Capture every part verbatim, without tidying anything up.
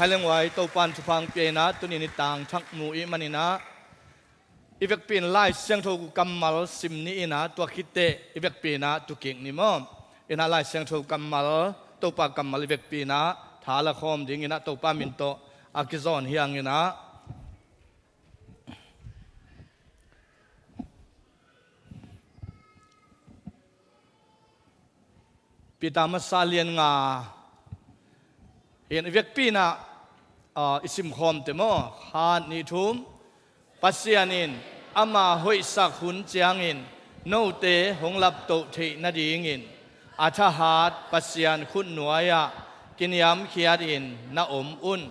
Hai leng uai, Topan thupha hong pia in ah, tuni in i tangthak mu i hih manin ah, i vekpi in Lai Siangtho kammal sim ni in ah, tua khit teh i vekpi in ah tukik ni maw. In ah Lai Siangtho kammal, Topa kammal i vekpi in ah tha la khawm ding in ah, Topa min tawh a kizawn hi hang in ah. Peter masa lian nga in i vekpi in ah, ah, i simkhawm teh maw. Khat, nih, thum. Pasian in ama hoihsak hun ciangin note hong laptoh theih nadingin a thahat Pasian khutnuai-ah kiniamkhiatin na om un.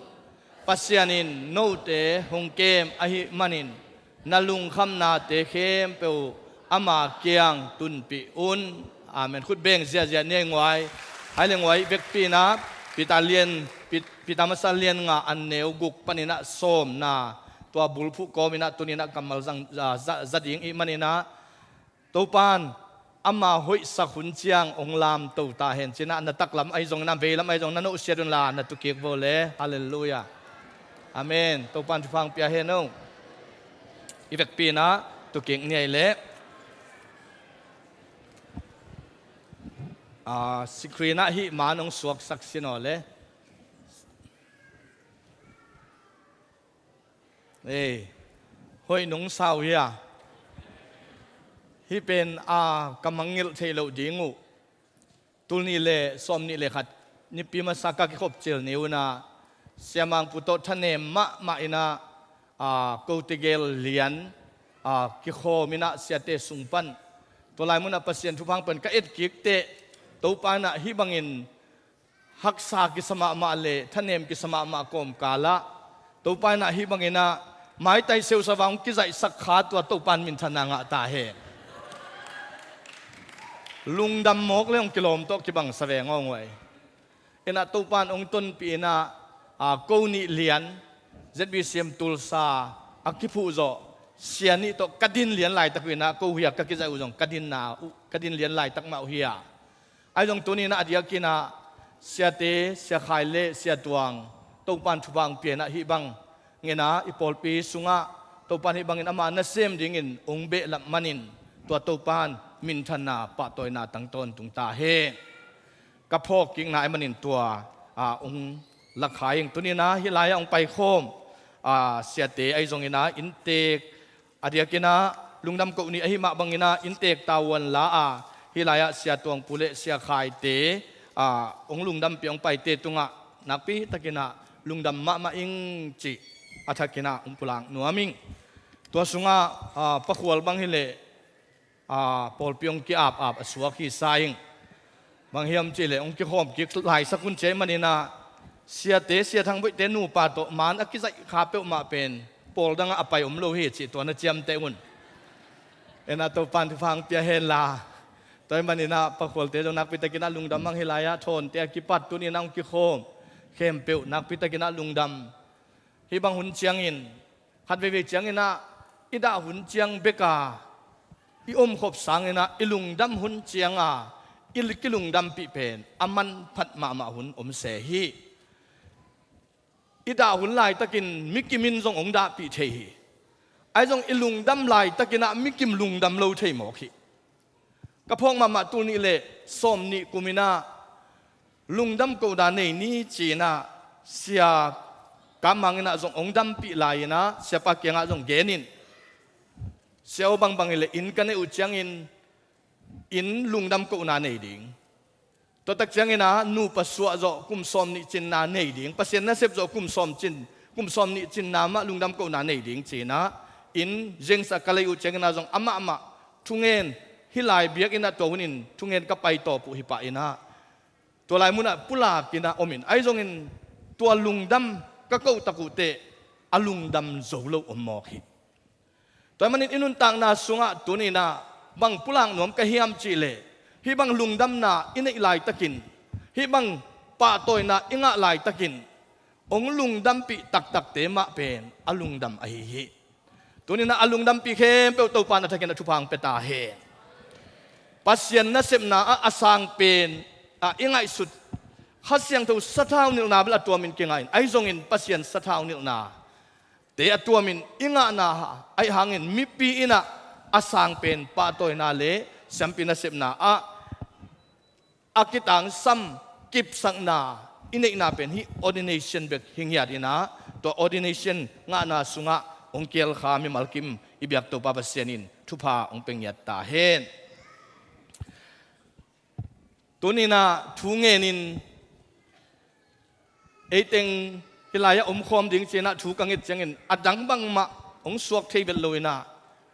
Pasian in note hong kem ahih manin na lungkhamnate khempeuh ama kiang tunpih un. Amen. Khut beng ziahziah ni ei nguai. Hai leng uai, vekpi in ah Peter lian, Pet-, Peter masa lian nga, a neu guk panin ah sawmna, tua bulphuh kawm in ah tuni in ah kammal zang, za, za, za ding i hih manin ah, Topan ama hoihsak hun ciang hong lamto ta hen ci in ah, na taklam ahi zongin ah, veilam ahi zongin ah, na nohsiat un la, na tukik vo le. Halleluiah. Amen. Topan thupha hong pia hen o. I vekpi in ah tukik ni ei leh. Ah, screen ah hih man hong suaksak sin aw le. Ei, hoih nong sa uh hia? Hih pen, a, ka mangngilh theih loh ding uh. Tul nih le sawmnih le khat, Nipi masa ka kikhop cil ni un ah, Sia Mang Pu tawh thanem mahmah in ah, a, ko tegel lian, a, kikhawm in ah siate sung pan. Tua lai mun ah Pasian thupha hong pia in ka et kik teh, Topa in ah hih bangin haksa kisa mahmah le thanem kisa mahmah kawmkal ah, Topa in ah hih bangin ah maitai seusa va hong kizaihsak kha, tua Topa in minthanna ngah ta hen. Lungdam mawk le hong kilawm tawh kibang sa ve ngawnguai. In ah Topa in hong tonpih in ah, a, ko nih lian, Z B C M Tulsa a kiphuh zawh sia nih tawh ka din lian laitak uh in ah, ko hia ka kizaih uh zong ka dinna uh, ka din lian laitak mah uh hi a. Ahi zong tuni in ah a diakin ah Siate, Sia Khai le Sia Tuang, Topa in thupha hong pia in ah hih bangin ah i pawlpi sungah Topa in hih bangin ama nasem dingin hong behlap manin, tua Topa in minthanna pahtawina tang tawntung ta hen. Ka phawk kikna ahih manin tua, a, hong lakkhia ing. Tuni in ah hih lai-ah hong paikhawm, a, siate ahi zongin ah inntek, a diakin ah lungdam koh ni ahih mah bangin ah inntek tavuan la a, hih lai-ah Sia Tuang Pu le Sia Khaite, a, hong lungdampih hong paite tungah nakpi takin ah lungdam mahmah ing cih a thakin ah hong pulak nuam ing. Tua sungah, a, Pa Khual bang hi leh, a, pawlpi hong ki-ap-ap a suak hi sa ing. Bang hiam cih leh hong kikhawm kik laisak hun ci ahih manin ah, Siate, Sia Thang Boihte nupa tawh man a kizaih kha peuhmah pen pawl dangah a pai om lo hi cih tua na ciamteh un. In ah Topa in thupha hong pia hen la. Tua ahih manin ah Pa Khualte zong nakpi takin ah lungdam ing. Hih lai-ah Thawnte a kipat tuni in ah hong kikhawm khempeuh nakpi takin ah lungdam. Hih bang hun ciangin, khat veivei ciangin ah i dah hun ciang bek a i omkhop sangin ah i lungdam hun ciang a i kilungdampih pen a manphat mahmah hun om se hi. I dah hun laitakin mikim in zong hong dahpih thei hi. Ahi zong i lungdam laitakin ah mikim lungdam lo thei mawk hi. Ka phawk mahmah, tul nih le sawmnih kum in ah lungdam kohna nei ni ci-in ah Sia Kam Mang in ah zong hong dampih lai-in ah Siapa kiangah zong gen in, Sia aw, bangbang hi leh inn ka neih uh ciangin inn lungdam kohna nei ding. Tua tak ciangin ah nupa suah zawh kum sawmnih cinna nei ding, Pasian nasep zawh kum sawm cin, kum sawmnih cinna mah lungdam kohna nei ding ci-in ah inn zengsa ka lei uh ciangin ah zong amah mah thungen, hih lai biakinn ah tua hun in thungen ka paitawp uh hi pah in ah, tua lai munah pulak in ah om in, ahi zongin tua lungdam ka koh tak uh teh a lungdam zo lo om mawk hi. Tua ahih manin i nuntakna sungah tuni in ah bang pulak nuam ka hiam cih leh, hih bang lungdamna i neih laitakin, hih bang pahtawina i ngah laitakin hong lungdampih taktakte mah pen a lungdam ahi hi. Tuni in ah a lungdampih khempeuh Topa in a thakin a thupha hong pia ta hen. Pasian nasepna ah a sang pen, ah, i ngaihsut, Kha Siangtho sathau nilhna bel a tuamin kingah in, ahi zongin Pasian sathau nilhna te a tuamin i ngahna, ahi hangin mipi in ah a sangpen pahtawina le siampi nasepna ah a kitangsam kipsakna i neihna pen hih ordination bek hi ngiat in ah, tua ordination ngahna sungah hong kialkha mimal kim i biak Topa Pasian in thupha hong pia ngiat ta hen. Tuni in ah thu ngenin ei teng hih lai-ah omkhawm ding ci-in ah thu ka nget ciangin a dang bangmah hong suak thei vet lo in ah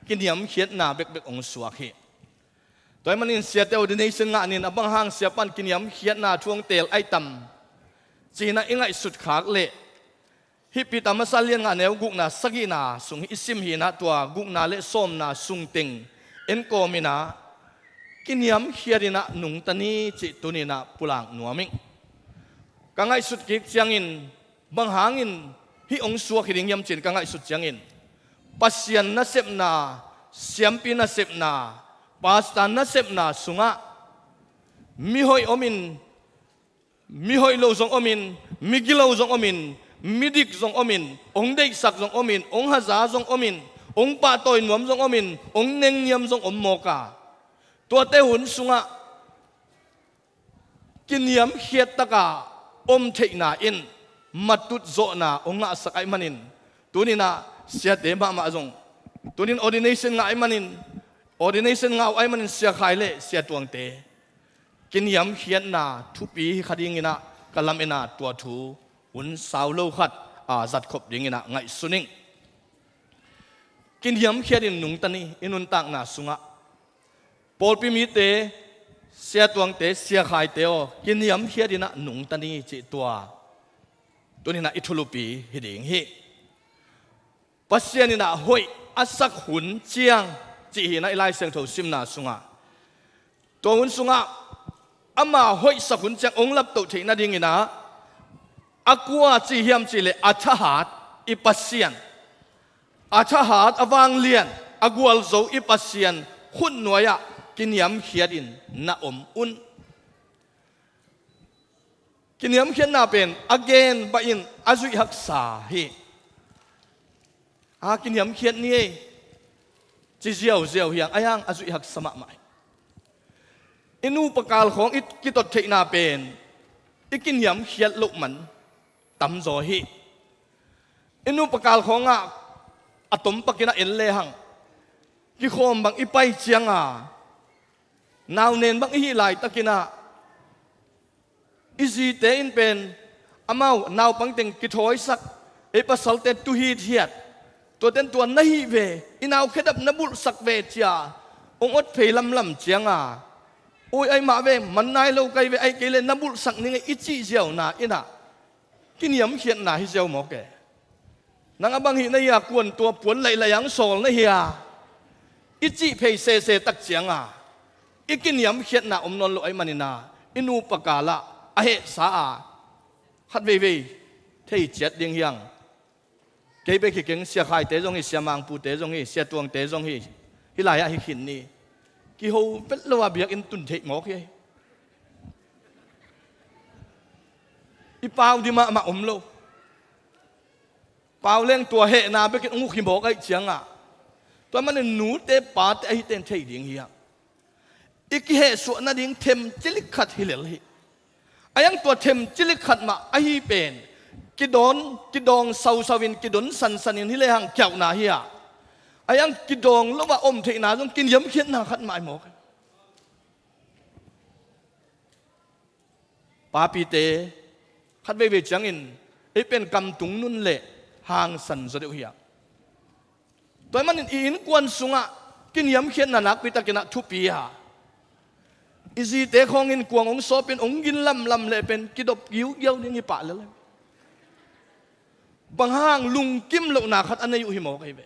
kiniamkhiatna bekbek hong suak hi. Tua ahih manin siate ordination ngah nin a bang hang siapa in kiniamkhiatna thu hong teel ahi tam ci-in ah i ngaihsut khak leh, hih Peter masa lian nga neu gukna sagihna sung hi i sim hi in ah, tua gukna le sawmna sung teng en kawm in ah kiniamkhiat in ah nungta ni cih tuni in ah pulak nuam ing. Ka ngaihsut kik ciangin bang hangin hih hong suak hi ding hiam ci-in ka ngaihsut ciangin Pasian nasepna, siampi nasepna, pastor nasepna sungah mihoih omin, mihoih lo zong omin, migilo zong omin, midik zong omin, hong deihsak zong omin, hong haza zong omin, hong pahtawi nuam zong omin, hong nengniam zong om mawk a, tuate hun sungah kiniamkhiat taka om theihna in matut zawhna hong ngahsak ahih manin, tuni in ah siate mahmah zong, tuni in ordination ngah ahih manin, ordination ngah uh ahih manin Sia Khai le Sia Tuangte kiniamkhiatna thupi hi kha ding in ah ka lamen a, tua thu hun sau lo khat a zatkhop ding in ah ngaihsun ing. Kiniamkhiat in nungta ni, i nuntakna sungah. Pawlpi mite, Sia Tuangte, Sia Khaite aw, kiniamkhiat in ah nungta ni cih tua tuni in ah i thulupi hi ding hi. Pasian in ah hoih a sak hun ciang cih hi in ah i Lai Siangtho simna sungah. Tua hun sungah ama hoihsak hun ciang hong laptoh theih nading in ah a kua ci hiam cih leh a thahat i Pasian, a thahat, a vanglian, a gualzo i Pasian khutnuai-ah kiniamkhiat in na om un. Kiniamkhiatna pen a gen bah in a zuih haksa hi. A kiniamkhiat ni ei ci ziauziau hi hang, ahi hang a zuih haksa mahmah hi. I nupa kal khawng i kitot theihna pen i kiniamkhiat loh man tamzaw hi. I nupa kal khawngah a tompak in ah en lehang kikhawm bang i pai cianga, naunen bang i hih laitakin ah i zite in pen amau naupang teng kithawisak, ei pasalte tuhithiat, tuaten tua na hih ve, i nau khedap na bulhsak ve cia hong ot phei lamlam cianga, ui, ahi mah ve, man nai lo kai ve, ahi kei le na bulhsak ning ei i cih ziauna in ah kiniamkhiatna hi ziau mawk e. Nang a bang hih na hia, kuan tua puan laih laih ang sawl na hia, i cih phei sese tak cianga i kiniamkhiatna om nawn loh ahih manin ah i nupa kalah a hehsa a khat veivei thei ciat ding hi hang. Kei bek hi keng, Sia Khaite zong hi, Sia Mangpute zong hi, Sia Tuangte zong hi, hih lai-ah hi khin ni. Kiho vet lo a biakinn tun theih mawk hi. I pau ding mahmah om lo. Pau leng tua hehna bekin hong uk hi mawk ahih ciangah, tua manin nute pate ahi ten thei ding hi hang. I kihehsuah nading them cilik khat hi lel hi. A yang tua them cilik khat mah ahi pen kidawn, kidawng sausau in, kidon sansan in hi lehang kiauhna hi a, a yang kidawng lo a om theihna zong kiniamkhiatna khat mah hi mawk hi. Papite, khat veivei ciangin ei pen kamtung nun le hangsan zaw deuh hi a, tua ahih manin i innkuan sungah kiniamkhiatna nakpi takin ah thupi a, i zite khawngin kuang hong sawpin hong gin lamlam leh pen kidop giugiau ding hi pah lel. Bang hang lungkim lohna khat a nei uh hi mawk ahi ve.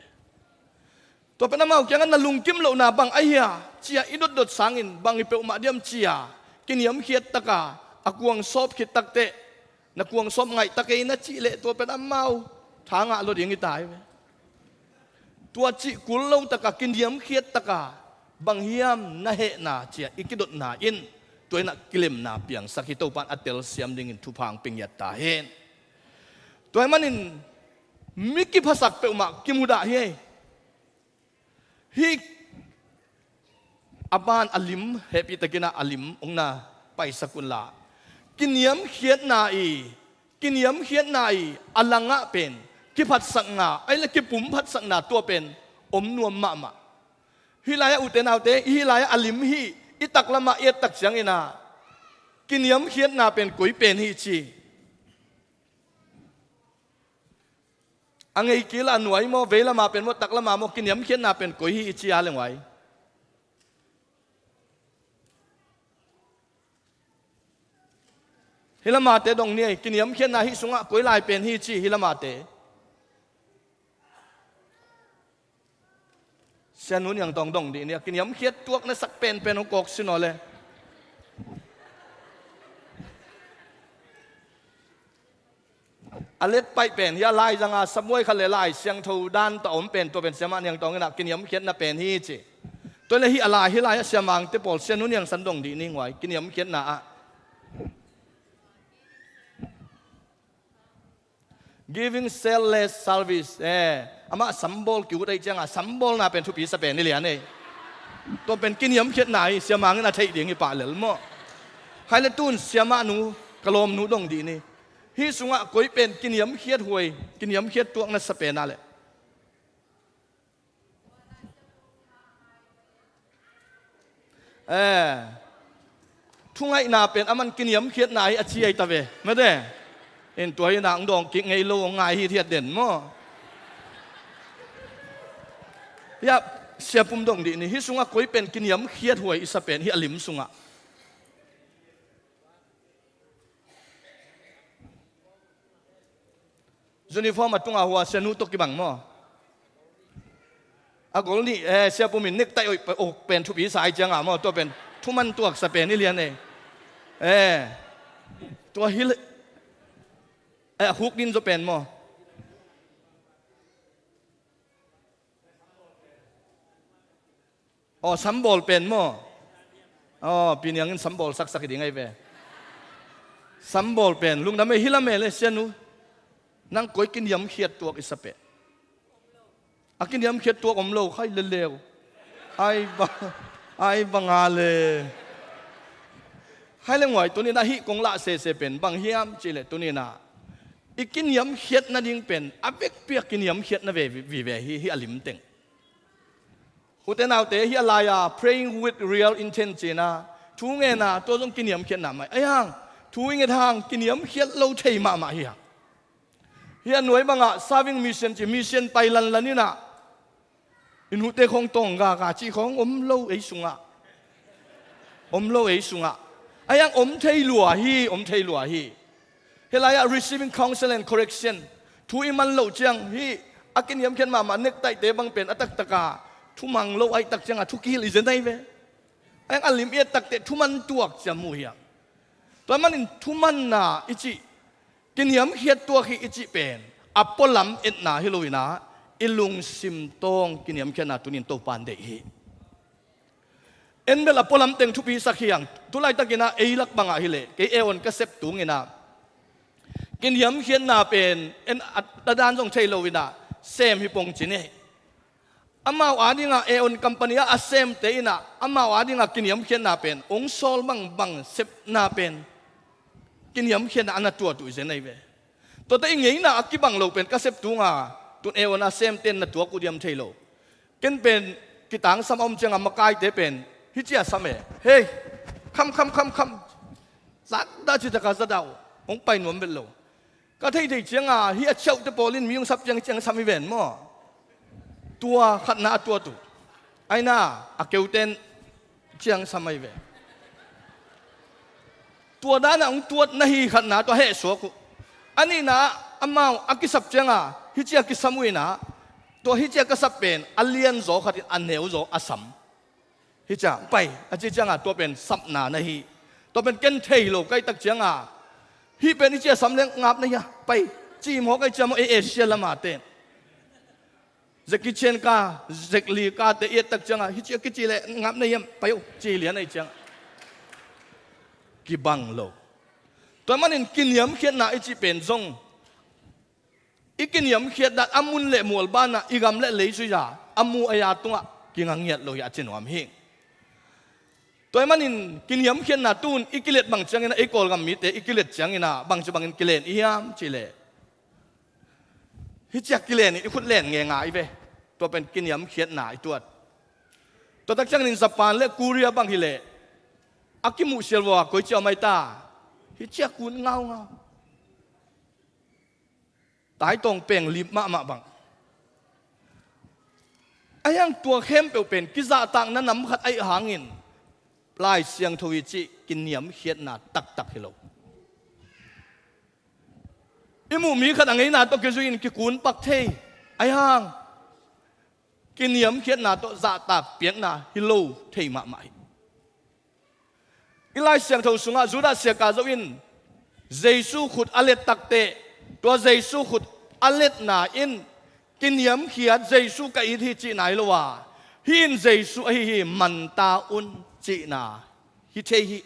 Tua pen amau kiangah na lungkim lohna bang ahi a, ci-a i dotdot sangin bang hi peuhmah diam ci-a kiniamkhiat taka a kuang sawp khit takteh, na kuang sawp ngaih ta kei na cih leh tua pen amau tha ngah lo ding hi ta hi ve. Tua cih kul lo taka kiniamkhiat taka bang hiam na hehna ci-a i kidotna in Tua inah kilemna piangsak hi. Topan a telsiam dingin thupha hong pia ngiat ta hen. Tua ahih manin mi kiphasak peuhmah kimudah hi. Hih a ban a lim, hehpihtakin ah a lim hong na paisak unla, kiniamkhiatna i, kiniamkhiatna i a langah pen kiphatsakna, ahih leh kipumphatsakna tua pen om nuam mahmah. Hih lai-ah ute naute, hih lai-ah a lim hih i taklamah i et tak ciangin ah kiniamkhiatna pen koi pen hi ci. A ngei kila a nuai maw, veilamah pen maw, taklama maw, kiniamkhiatna pen koi hi i ci a leng uai. Hih lamate dong ni ei, kiniamkhiatna hih sungah koi lai pen hi ci, hih lamate. Sianu Niang Tawng dong dih ni a, kiniamkhiat tuak na sak penpen hong kawk sin aw le. A let paih pen hi a, laizanga samuai khat le Lai Siangtho dan tawh a om pen, tua pen Siamah Niang Tawng inah kiniamkhiatna pen hi ci. Tua le hih a lai, hih lai-ah Sia Mangte pawl, Sianu Niang san dong dih ni nguai, kiniamkhiatna ah. Giving selfless service. Eh, amah sambawl ki-ut ahih cianga, sambawlna pen thupi sa pen i lian ei. Tua pen kiniamkhiatna hi, Sia Mang in a theih ding hi pah lel maw. Hai le tun Siamah nu, ka lawmnu dong dih ni. Hih sungah koi pen kiniamkhiat huai, kiniamkhiat tuak na sa pen a le. Eh, thungaihna pen a man kiniamkhiatna hi a ci ahi ta ve. Mate. In tua hi nang dawng kik ngei lo ngai hi thiat den maw. Hiah Sia Pum dong dih ni, hih sungah koi pen kiniamkhiat huai i sa pen hih a lim sungah. Uniform a tunga hua Sianu tawh kibang maw? A gol nih, eh, Sia Pum in necktie oih pe-, oh, pen thupi sa ai cianga maw? Tua pen thuman tuak sa pen i lian ei. Eh, tua hi le, eh, huk din zaw pen maw? Aw, sambawl pen maw? Aw, Pi Niang in sambawl saksak hi ding ahi ve. Sambawl pen lungdam ei, hi lam ei le Sianu. Nang koi kiniamkhiat tuak i sa pen. A kiniamkhiat tuak om lo khai leleu. Ai bang, ai bang a le. Hai le nguai, tuni-in ah hih kong lah sese pen bang hiam cih leh tuni-in ah i kiniamkhiat nading pen a vekpi a kiniamkhiatna ve vive hi, hih a limteng. Ute naute, hih a lai-a praying with real intent ci-in ah thu ngen a, tua zong kiniamkhiatna mai. Ahi hang thu i nget hang kiniamkhiat lo thei mahmah hi hang. Hih a nuai bangah serving mission ci, mission pai lanlan in ah i nute khong tawng gaka cih khong om lo ei sungah. Om lo ei sungah. Ahi hang om thei lua hi, om thei lua hi. Hih lai-ah receiving counsel and correction, thu i man loh ciang hih a kiniamkhiat mahmah necktie-te bang pen a taktaka thu mang lo ahih tak ciangah thu kihilh i zen ahi ve. Ahi hang a lim i et takteh thu man tuak ciam uh hiam? Tua manin thu manna i cih, kiniamkhiat tuak hi i cih pen a pualam etna hi lo-in ah i lungsim tawng kiniamkhiatna tuni-in Topan deih hi. En bel a pualam teng thupisak hi hang. Tulaitakin ah ei lak bangah hileh kei A O-in ka sep tungin ah kiniamkhiatna pen en a, a dan zong thei lo-in ah sem hi pong ci ni. Amau adingah A O-in company ah a semte in ah amau adingah kiniamkhiatna pen hong sawl bangbang sepna pen kiniamkhiatna a na tuat uh i zen ahi ve. Tuate i ngeina a kibang lo pen ka sep tunga tun A O-in a semte in na tuak uh diam thei lo. Ken pen kitangsam a om cianga makaite pen hih cia sam e. Hei, kham kham kham kham. Zatdah citaka zatdah uh. Hong pai nuam vet lo. Ka theithei cianga hih a ciauhte pawl in mi hong sap ciang ciang sam hi ven maw? Tua khatna a tuat uh. Aina a keuten ciang sam ahi ve. Tua dana hong tuat na hi khatna tua hehsuak uh. A nihna amau a kisap cianga hih cia kisam uh inah tua hih cia ka sap pen a lianzaw khatin a neuzaw a sam. Hih cia pai a ci cianga tua pen sapna na hi. Tua pen ken thei lo ka hih tak cianga hih pen hih cia sam leng ngap na hi a pai ci mawk ahi cia maw ei Asia lama ten. Jackie Chan ka, Jet Li kate i et tak cianga hih cia kici le ngap na hiam pai uh ci lian ahi cianga. kibang lo. Tua manin kiniamkhiatna i cih pen zong i kiniamkhiatna a mun le mual banah i gam le lei zui-a a mu a ya tungah kinga ngiat lo hi a ci nuam hi. Tua manin kiniamkhiatna tun i kilet bang ciangin ah, i Kawlgam mite i kilet ciangin ah bangci bangin kilen i hiam cih leh, hih ciang kilen in i khut len ngenga i ve. Tua pen kiniamkhiatna i tuat. Tua tak ciangin Japan le Korea bang hi leh a kimuh sial vua koi cia mai ta, hih ciang kun ngaungau. Taitawng peng lip mahmah bang. A hiang tua khempeuh pen kizahtakna nam khat aih hangin Lai Siangtho i cih kiniamkhiatna taktak hi lo. I muh mi khat a ngeina tawh kizui-in kikun pak thei. A hiang kiniamkhiatna tawh zahtak piakna hi lo thei mahmah hi. I Lai Siangtho sungah Judas Iskariot in Jesu khut a let takteh, tua Jesu khut a letna in kiniamkhiat, Jesu ka it hi cihna hi lo a, hih in Jesu ahi hi, man ta un cihna hi thei hi.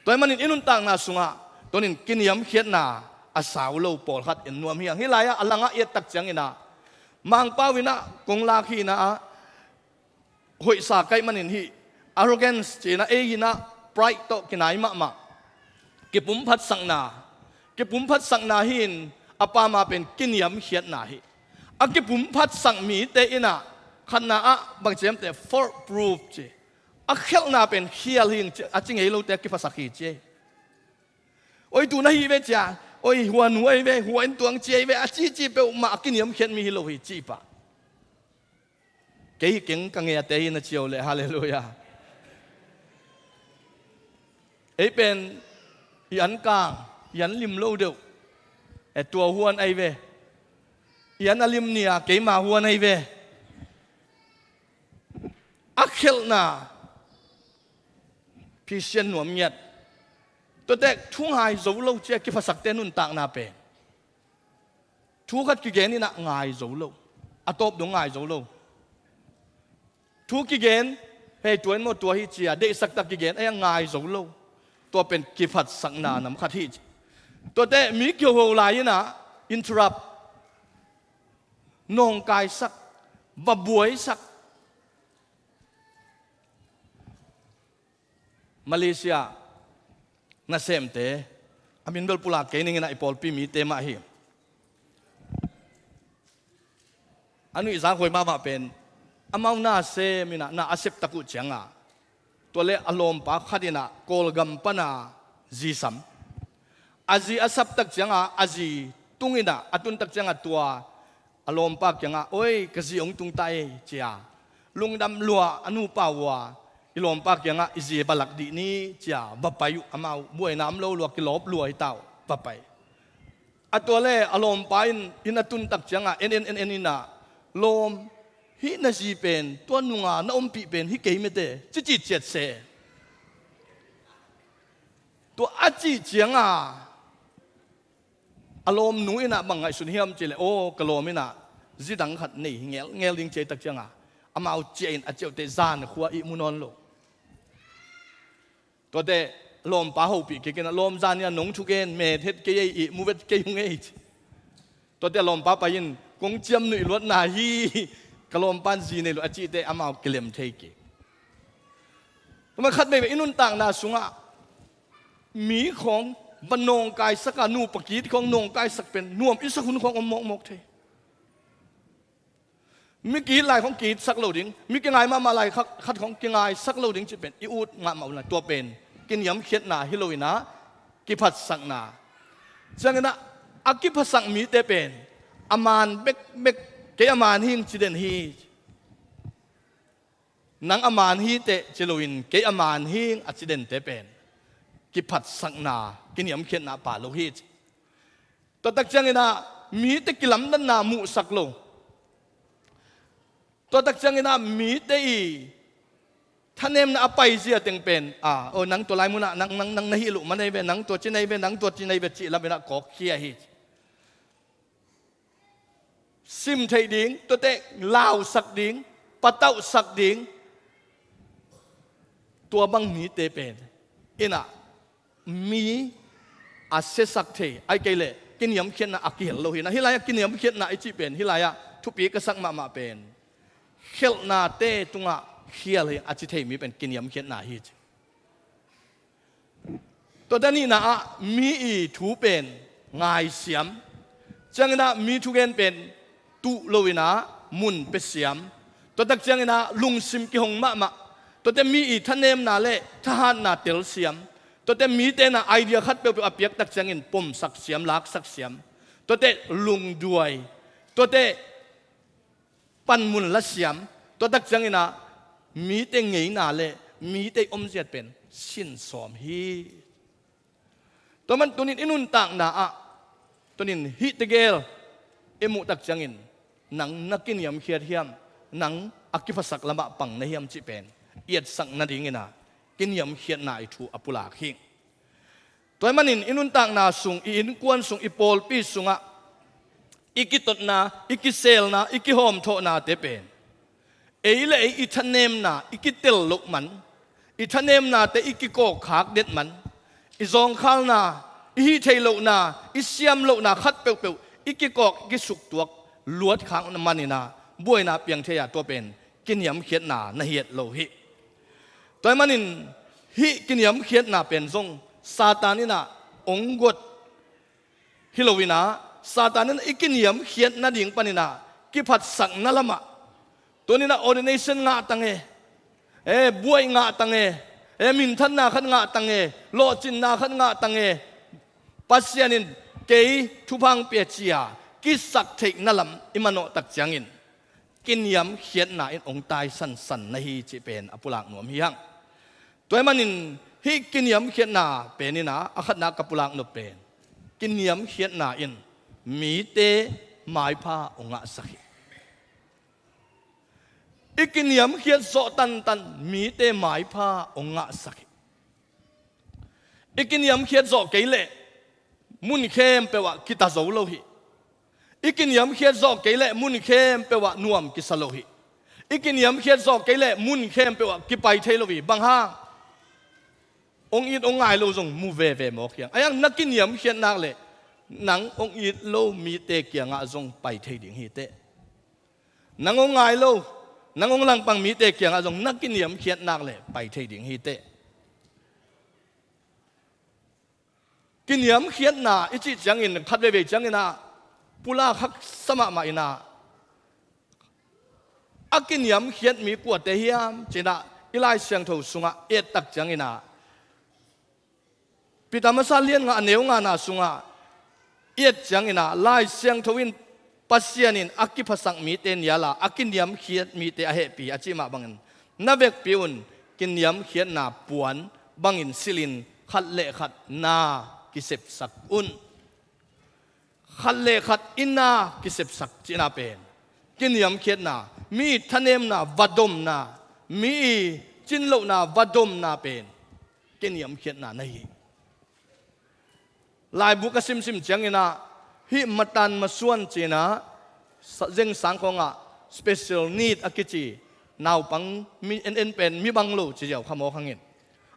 Tua ahih manin i nuntakna sungah tunin kiniamkhiatna a sau lo pawlkhat en nuam hi hang. Hih lai-ah a langah i et tak ciangin ah, Mangpau in ah kong lak hi-in ah, hoihsa ka hih manin hih arrogance ci-in ah, ei in ah pride tawh kinai mahmah. Kipumphatsakna, kipumphatsakna hi-in a pam a pen kiniamkhiatna hi. A kipumphatsak mite in ah khatna ah bang ci hiam cih leh fault proof ci. A khialhna pen khial hi ing ci, a ci ngei lote a kiphasak hi ci. Oi, tu na hi ve cia, oi, hua nu ahi ve, hua inntuang ci ahi ve, a cici peuhmah a kiniamkhiat mi hi lo hi cih pah. Kei hi keng ka ngeite hi na ci uh leh, halleluiah. Ei pen i an kang, i an lim lo deuh. E, tua huan ahi ve. I an a lim ni-a keima huan ahi ve. A khialhna phisian nuam ngiat. Tuate thu ngai zo lo ci-a kiphasakte nuntakna pen, thu khat kigen in ah ngai zo lo. A tawp dong ngai zo lo. Thu kigen, hei, tua in maw tua hi ci-a deihsak tak kigen, a hiang ngai zo lo. Tua pen kiphatsakna nam khat hi ci. Tuate mi kihoho lai in ah interrupt, nawngkaisak, va buaisak. Malaysia nasemte, a min bel pulak kei ning in ah, i pawlpi mite mah hi. A nuihzak huai mahmah pen, amau na sem in ah, na a sep tak uh ciangah, tua leh a lawmpa khat in ah Kawlgam pana zi sam. A zi a sap tak ciangah, a zi tung in ah, a tun tak ciangah tua a lawmpa kiangah, oi, ka zi hong tung ta ei, ci-a lungdam lua a nupa uh a, i lawmpa kiangah, i zi va lak dih ni, ci-a va pai uh. Amau buaina om lo lua, kilawp lua hi ta uh, va pai. A tua leh a lawmpa in inn a tun tak ciangah en en en en in ah, lawm, hih na zi pen tua nunga na ompih pen hi kei mete, ci ci ciat se. Tua a cih ciangah a lawmnu in ah bang ngaihsun hiam cih leh, aw, ka lawm in ah zi dang khat nei hi ngelngel ding ci a, tak ciangah amau ciah in a ciah uh teh zan khua ihmu nawn lo. Tuate lawmpa hopih kik in ah, lawm, zan ni-a nong thugen, met het kei ei, ihmu vet kei hong ei, ci. Tuate lawmpa pai in, kong ciamnuih luatna hi, ka lawmpa in zi nei lo a cih teh amau kilem thei kik. Tua mah khat veivei i nuntakna sungah mi khawng va nawngkaisak a, nupa ki-it khawng nawngkaisak pen nuam i sak hun khawng om mawkmawk thei. Mi ki-it lai khawng ki-itsak lo ding, mi kingai mahmah lai khat, khat khawng kingaisak lo ding cih pen i ut mahmah uh lai. Tua pen kiniamkhiatna hi lo in ah, kiphatsakna. Ciangin ah, a kiphasak mite pen a man bekbek, kei a man hi ing ci den hi. Nang a man hi teh ci loin, kei a man hi ing a ci dente pen kiphatsakna, kiniamkhiatna pha lo hi. Tua tak ciangin ah mite kilamdanna muhsak lo. Tua tak ciangin ah mite i thanemna a paizia teng pen, a, o, nang tua lai munah nang, nang, nang na hih loh man ahi ve, nang tua ci na hi ve, nang tua ci na hi ve, cih lamin ah kawkkhia hi. Sim theih ding, tuate lausak ding, patauhsak ding, tua bang mite pen Inah mi a siasak thei, ahih kei leh kiniamkhiatna a kihel lo hi inah. Hih lai-ah kiniamkhiatna i cih pen, hih lai-ah thupi ka sak mahmah pen khialhnate tungah khial hi a ci thei mi pen kiniamkhiatna hi ci. Tua dan nihna ah mi i thu pen ngaisiam. Cianginah mi thugen pen tuh loinah mun pesiam. Tuatak cianginah lungsim kihong mahmah. Tuate mi i thanemna le thahatna telsiam. Tuate mite inah idea khat peuhpeuh a piaktak ciangin pomsak siam, laksak siam. Tuate lungduai. Tuate panmun la siam. Tuatak cianginah mite ngeina le mite omziat pen sinsawm hi. Tua man tunin i nuntakna ah tunin hih tegel i muhtak ciangin nang na kiniamkhiat hiam, nang a kiphasak lamah pang na hiam cih pen i etsak nadinginah kiniamkhiatna i thu a pulak hi. Tua ahih manin i nuntakna sung, i innkuan sung, i pawlpi sungah i kitotna, i kiselna, i kihawmthawhnate pen ei le ei i thanemna i kitel loh man, i thanemnate i kikawkkhak det man, i zawngkhalna, i hih theih lohna, i siam lohna khat peuhpeuh i kikawk, i kisuktuak luatkhak maninah buaina piang thei a, tua pen kiniamkhiatna na hi het lo hi. Tua ahih manin hih kiniamkhiatna pen zong Satan inah ong guat hi loinah, Satan inah i kiniamkhiat nading paninah kiphatsakna lamah, tuninah ordination ngah tang e, e buai ngah tang e, e minthanna khat ngah tang e, lawhcinna khat ngah tang e, Pasian in kei thupha hong pia ci-a kisak theihna lam i manawhtak ciangin kiniamkhiatna in ong taisansan na hi cih pen a pulak nuam hi hang. Tua ahih manin hih kiniamkhiatna peninah a khatna ka pulak nop pen kiniamkhiatna in mite maipha ong ngahsak hi. I kiniamkhiat zawh tantan mite maipha ong ngahsak hi. I kiniamkhiat zawh kei leh mun khempeuh ah kita zo lo hi. I kiniamkhiat zawh kei leh mun khempeuh ah nuam kisa lo hi. I kiniamkhiat zawh kei leh mun khempeuh ah kipai thei lo hi. Bang hang? Ong it ong ngai lo zong mu veve mawk hiang. Ahi hang na kiniamkhiat nak leh nang ong it lo mite kiangah zong pai thei ding hi teh. Nang ong ngai lo, nang ong langpang mite kiangah zong na kiniamkhiat nak leh pai thei ding hi teh. Kiniamkhiatna i cih ciangin khat veivei cianginah pulak haksa mahmah inah a kiniamkhiat mi kuate hiam cinah i Lai Siangtho sungah ettak cianginah Peter masa lian nga a neu ngana sungah i et cianginah Lai Siangtho in Pasian in a kiphasak mite niala a kiniamkhiat mite a hehpih a cih mah bangin na vekpi un kiniamkhiatna puan bangin silhin khat le khat na kisepsak un. Khat le khat i na kisepsak cihna pen kiniamkhiatna, mi thanemna, vadomna, mi i cinlohna, vadomna pen kiniamkhiatna na hi. Laibu ka simsim cianginah hih matan masuan cinah sa- zeng sangkhawngah special need a kici naupang mi en en pen mi bang lo ci ziau kha mawk hangin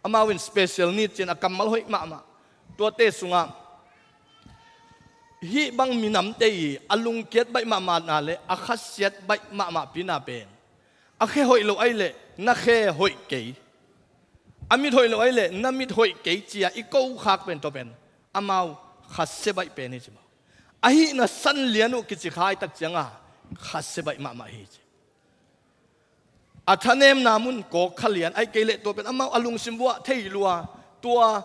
amau in special need cin a kammal hoih mahmah. Tuate sungah hih bang minamte i a lungkiat baih mahmahna le a khasiat baih mahmahpina pen a khe hoih lo ahih leh na khe hoih kei, a mit hoih lo ahih leh na mit hoih kei cia i kokhak pen tua pen amau khasia baih pen hi ci maw. Ahihna san lian uh kici kha i tak cianga khasia baih mahmah hi ci. A thanemna mun kawk kha lian ahih kei leh tua pen amau a lungsim vuah thei lua, tua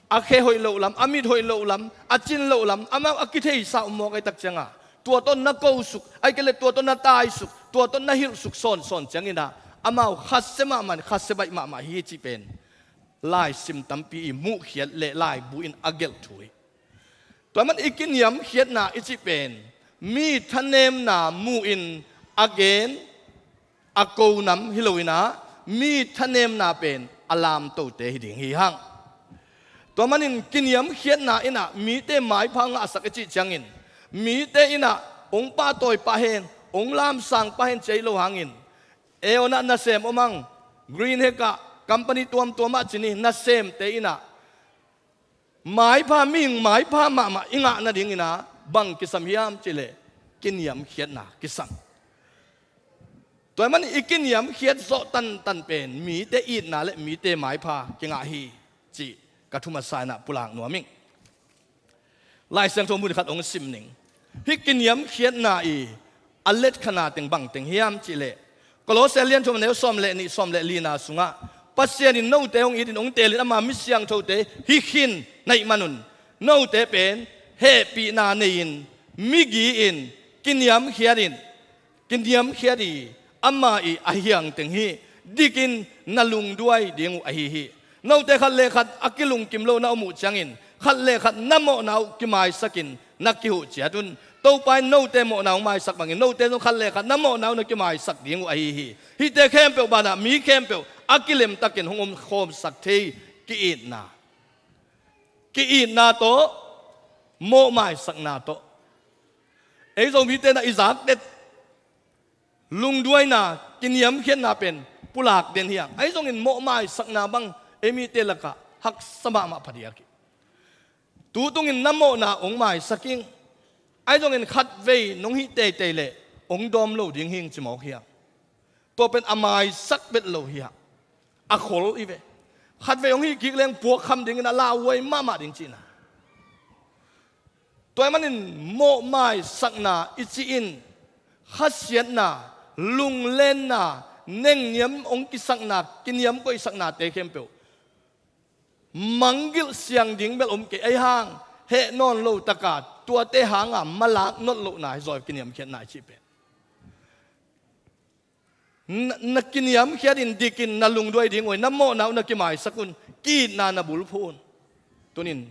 a khe hoih loh lam, a mit hoih loh lam, a cin loh lam amau a kitheisa uh mawk ahih tak cianga tua tawh na kosuk ahih kei leh tua tawh na taisuk, tua tawh na hilhsuk sawnsawn cianginah amau khasia mahmah, khasia baih mahmah hi cih pen laisim tampi i muhkhiat le laibu in a gelh thu hi. Tua man i kiniamkhiatna i cih pen mi thanemna mu-in a gen a konam hi loinah mi thanemna pen a lamtote hi ding hi hang. Tua manin kiniamkhiatna inah mite maipha ngahsak i cih ciangin mite inah ong pahtawi pah hen, ong lamsang pah hen ci ahi lo hangin, e onah nasem om ang, green hekah Company tuamtuam ah ci ni, nasemte in ah maipha, mihing maipha mahmah i ngah nadingin ah bang kisam hiam cih leh kiniamkhiatna kisam. Tua ahih manin i kiniamkhiat zawh tantan pen mite itna le mite maipha kingah hi cih ka thu masa in ah pulak nuam ing. Lai Siangtho mun khat hong sim ning. Hih kiniamkhiatna i a letkhana teng bang teng hiam cih leh, Kolose lian thum a neu sawm le nih, sawm le lina sungah, Pasian in note hong itin hong teelin ama mi siangthote hi khin na hih manun, note pen hehpihna nei-in, migi-in, kiniamkhiatin, kiniamkhiat i, ama i a hiang teng hi. Dikin na lungduai ding uh ahi hi. Note khat le khat a kilungkim lo na om uh ciangin, khat le khat na mawhna uh kimaisakin na kihuh ciat un. Topa in note mawhna hong maisak bangin, note zong khat le khat na mawhna uh na kimaisak ding uh ahi hi. Hihte khempeuh banah mi khempeuh a kilemtakin hong omkhawmsak thei. Ki-itna, ki-itna tawh, mawhmaisakna tawh. Ei Zomite na i zakdet lungduaina, kiniamkhiatna pen pulak den hi hang. Ahi zongin mawhmaisakna bang ei mite lakah haksa mahmah phadiak hi. Tu tungin na mawhna hong maisak ing. Ahi zongin khatvei nong hih teitei leh hong dawm lo ding hi ing ci mawk hi hang. Tua pen a maisak bet lo hi hang. A khol hi ve. Khatvei hong hih kik leng puakkham dingin a lauhuai mahmah ding cihna. Tua ahih manin mawhmaisakna i cih in khasiatna, lunglenna, nengniam hong kisakna, kiniamkoihsaknate khempeuh manggilh siang ding bel om kei, ahi hang heh nawn lo taka tuate hanga malak nolh lohna hi zaw, kiniamkhiatna i cih pen. Na, na kiniamkhiatin dikin na lungduai ding uh hi, na mawhna uh na kimaisak un, ki-itna na bulphuh un. Tunin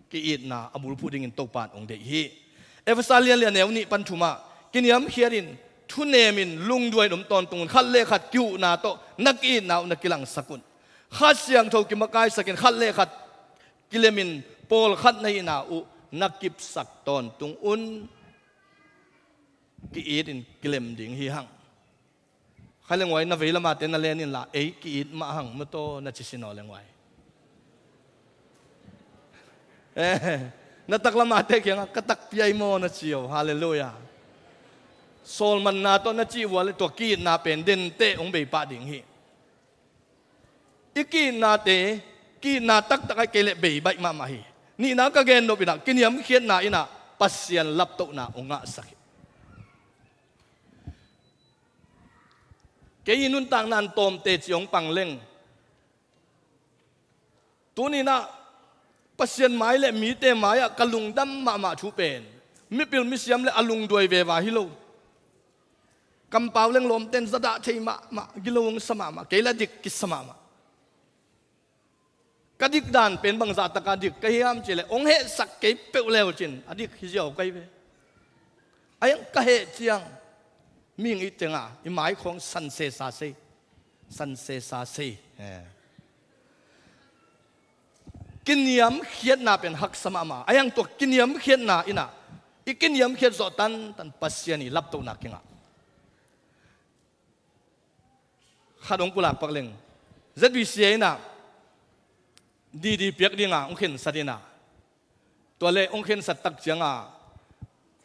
ki-itna a bulphuh dingin Topa in hong deih hi. Efesa lian li a neu nih pan thumah, kiniamkhiatin, thunemin, lungduai in om tawntung un, khat le khat kihuhna tawh na ki-itna uh na kilangsak un. Kha Siangtho kimakaisakin khat le khat kilemin pawlkhat na hihna uh na kipsak tawntung un. Ki-itin kilem ding hi hang. Khai lenghuai, na vei lamate na len inla, ei ki-it mah hang mataw na ci sin aw lenghuai. Eh, na tak lamate kiangah ka takpi ai maw na ci aw. Halleluiah. Sawlmanna tawh na cih uh a leh tua ki-itna pen denteh hong bei pah ding hi. I ki-itnate, ki-itna taktak ai kei leh bei baih mahmah hi. Nihna ka gen nop inah kiniamkhiatna inah Pasian laptohna hong ngahsak hi. Kei i nuntakna in tawm teci hong pang leng, tuni inah Pasian mai le mite mai-ah ka lungdam mahmah thu pen mipil misiam le a lungduai veva hi lo. Kampau leng lawmten zadah thei mahmah, gilo hong sa mahmah, kei la dik kisa mahmah. Ka dik dan pen bangzah taka dik ka hiam cihleh hong hehsak kei peuh leu cin a dik hi ziau ka hi ve. Ahi hang ka heh ciang mihing i tenga i maikhawng san sesa sei, san sesa sei. Eh. Kiniamkhiatna pen haksa mahmah. Ahi hang tua kiniamkhiatna inah i kiniamkhiat zawh tantan Pasian i laptohna kingah. Khat hong pulak pak leng, Z B C A inah D D piak dinga hong khensat inah, tua leh hong khensat tak cianga